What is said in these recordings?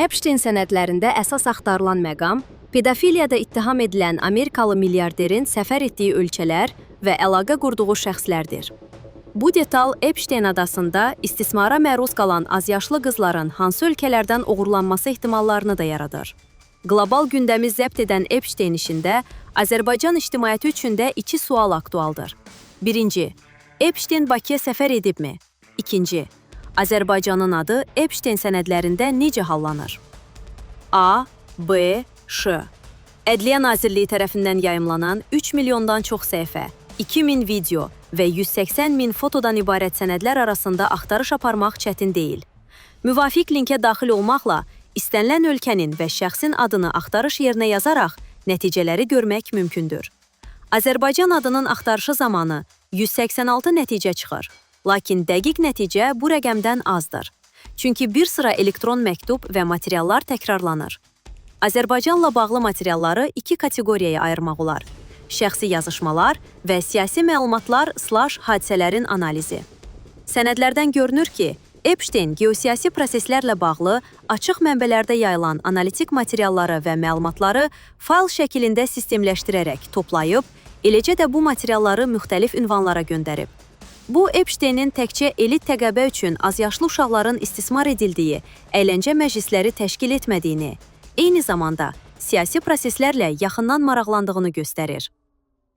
Epstein sənədlərində əsas axtarılan məqam pedofiliyada ittiham edilən Amerikalı milyarderin səfər etdiyi ölkələr və əlaqə qurduğu şəxslərdir. Bu detal Epstein adasında istismara məruz qalan azyaşlı qızların hansı ölkələrdən oğurlanması ehtimallarını da yaradır. Qlobal gündəmi zəbt edən Epstein işində Azərbaycan ictimaiyyəti üçün də iki sual aktualdır. Birinci, Epstein Bakıya səfər edibmi? İkinci, Azərbaycanın adı Epstein sənədlərində necə hallanır? A, B, Ş. Ədliyyə Nazirliyi tərəfindən yayımlanan 3 milyondan çox səhifə, 2000 video və 180 min fotodan ibarət sənədlər arasında axtarış aparmaq çətin deyil. Müvafiq linkə daxil olmaqla istənilən ölkənin və şəxsin adını axtarış yerinə yazaraq nəticələri görmək mümkündür. Azərbaycan adının axtarışı zamanı 186 nəticə çıxır. Lakin dəqiq nəticə bu rəqəmdən azdır. Çünki bir sıra elektron məktub və materiallar təkrarlanır. Azərbaycanla bağlı materialları iki kateqoriyaya ayırmaq olar: şəxsi yazışmalar və siyasi məlumatlar / hadisələrin analizi. Sənədlərdən görünür ki, Epstein geosiyasi proseslərlə bağlı açıq mənbələrdə yayılan analitik materialları və məlumatları fayl şəklində sistemləşdirərək toplayıb, eləcə də bu materialları müxtəlif ünvanlara göndərib. Bu, Epsteinin təkcə elit təbəqə üçün azyaşlı uşaqların istismar edildiyi əyləncə məclisləri təşkil etmədiyini, eyni zamanda siyasi proseslərlə yaxından maraqlandığını göstərir.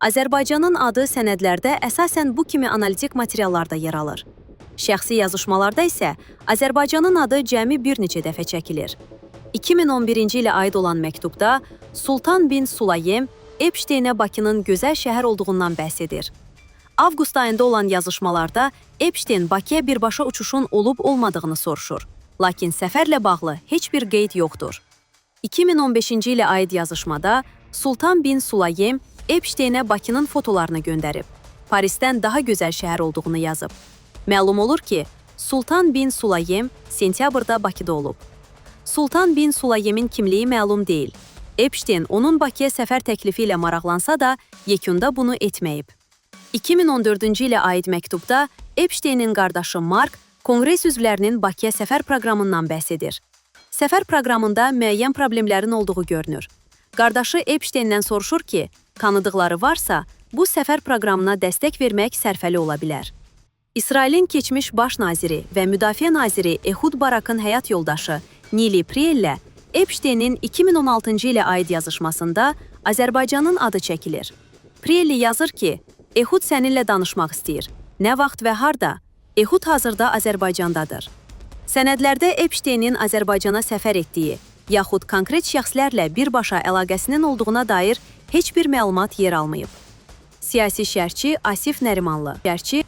Azərbaycanın adı sənədlərdə əsasən bu kimi analitik materiallarda yer alır. Şəxsi yazışmalarda isə Azərbaycanın adı cəmi bir neçə dəfə çəkilir. 2011-ci ilə aid olan məktubda Sultan bin Sulayem Epsteinə Bakının gözəl şəhər olduğundan bəhs edir. Avqust ayında olan yazışmalarda Epstein Bakıya birbaşa uçuşun olub-olmadığını soruşur. Lakin səfərlə bağlı heç bir qeyd yoxdur. 2015-ci ilə aid yazışmada Sultan bin Sulayem Epsteinə Bakının fotolarını göndərib. Parisdən daha gözəl şəhər olduğunu yazıb. Məlum olur ki, Sultan bin Sulayem sentyabrda Bakıda olub. Sultan bin Sulayemin kimliyi məlum deyil. Epstein onun Bakıya səfər təklifi ilə maraqlansa da, yekunda bunu etməyib. 2014-cü ilə aid məktubda Epsteinin qardaşı Mark Konqres üzvlərinin Bakıya səfər proqramından bəhs edir. Səfər proqramında müəyyən problemlərin olduğu görünür. Qardaşı Epsteindən soruşur ki, tanıdıqları varsa, bu səfər proqramına dəstək vermək sərfəli ola bilər. İsrailin keçmiş baş naziri və müdafiə naziri Ehud Barakın həyat yoldaşı Nili Priellə Epsteinin 2016-cı ilə aid yazışmasında Azərbaycanın adı çəkilir. Prielli yazır ki, Ehud səninlə danışmaq istəyir. Nə vaxt və harda? Ehud hazırda Azərbaycandadır. Sənədlərdə Epsteinin Azərbaycana səfər etdiyi, yaxud konkret şəxslərlə birbaşa əlaqəsinin olduğuna dair heç bir məlumat yer almayıb. Siyasi şərhçi Asif Nərimanlı. Şərhçi.